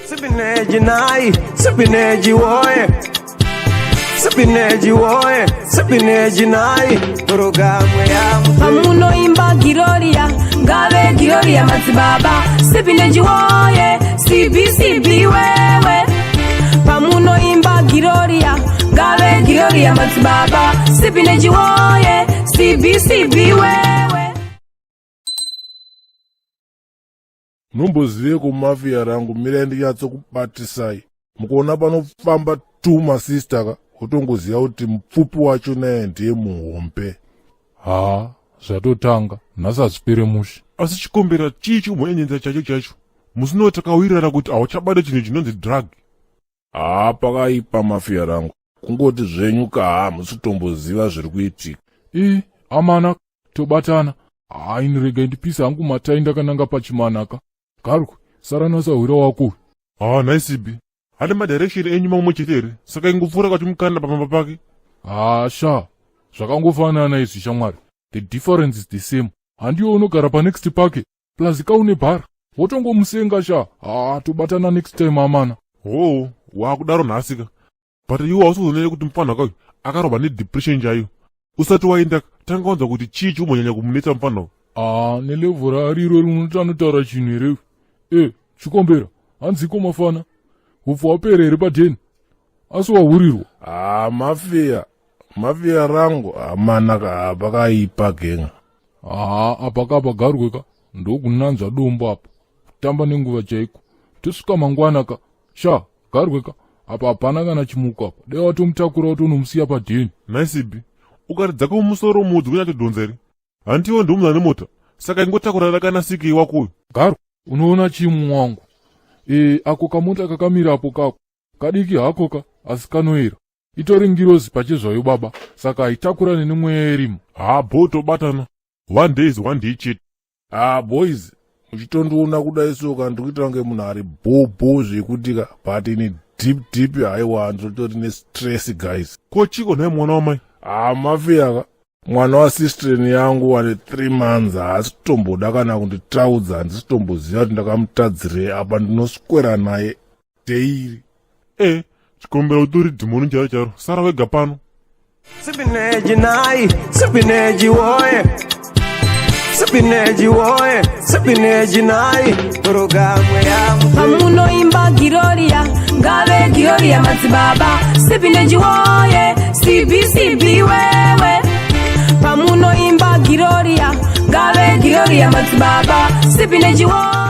Sipineji nai, sipineji woye. Sipineji woye, sipineji nai. Programu ya Pamunoimba Giroria, ngave Giroria madzibaba Sipineji woye, CBCB wewe. Pamunoimba Giroria, ngave Giroria madzibaba Sipineji woye, CBCB wewe. Munombozive kumafia rangu, mirai ndinyatsokubatisai. Mukuona panofamba tu masista ka, wotongoziva kuti mupfupi wacho naye ndiye muhombe. Haa, zvatotanga nhasi, hazvipere mushe. Asi chikombera chii chikumhonyenyenza chacho chacho? Musi takawirirana kuti hauchabata chinhu chinonzi drug. Haa, pakaipa mafia rangu, kungoti zvenyu ka hamusi kutomboziva zviri kuitika. Ii amana, tobatana. Hayi, nirega ndipise hangu matai ndakananga pachimanaka. Garwe, sara nasahwira wako uyu. Haa, naisibi hane madirection enyu mamwe chete here? Saka ingopfuura kachimukanda pamamba pake. Haa sha, zvakangofanana izvi shamwari, the difference is the same. Handiyo unogara panext pake, plus kaune bhara wotongomusenga sha. Haa, tobatana next time amana. Hoo, waakudaro nhasika, but iwe hausi kuzonene kuti mufanha kauyu akarobva nedepression chaiyo. Usati waenda, tanga wanzwa kuti chii chiumbonyanya kumunetsa mufanha uyu. Aa, nelevel raariro rinoti anotaura chinhu here? E, chikombera, hanziko mafana, upfu wapera here padheni? Asi wahurirwa? Haa mafia, mafia rangu, hamana ka, pakaipa genga. Haa, apa kapa garwe ka, ndokunanzva dombo apa, kutamba nenguva chaiko. Tosvika mangwana ka sha. Garwe ka, apa hapana kana chimuko apa, dai watomutakura watonomusiya padheni. Naisibi, ukaridza kumusoro mudzi kunyatsodhonza here? Handiwo ndomunhu ane mota, saka ingotakurana kana sikei wako uyu. Garwe, unoona chimu wangu e, ako kamota kakamirapo kako kadiki hako ka, asi kanoera, itori ngirozi pachezvayo baba, saka haitakurane nemweya yerimo. Haa bo, tobatana. One day is one day chete. Ah boys, muchitondiona kudai so ka, ndiri kuita kunge munhu ari bhobho zvekuti ka, but ini deep deep, haiwa, ndinotori nestress guys. Ko chiko nhai mwana wamai? Ah mafia ka, mwana wasistren yangu ane 3 months haasi kutomboda kana kunditaudza. Handisi kutomboziva kuti ndakamutadzirei. Apa ndinoswera naye daily. E, chikombera, utori dhimoni charo charo, sara wega pano. Sipineji nai, sipineji woye. Sipineji woye, sipineji nai. Programu ya Pamunoimba Giroria, ngave Giroria madzibaba Sipineji woye, CBCB wewe. Pamunoimba Giroria, ngave Giroria madzibaba Sipineji woye.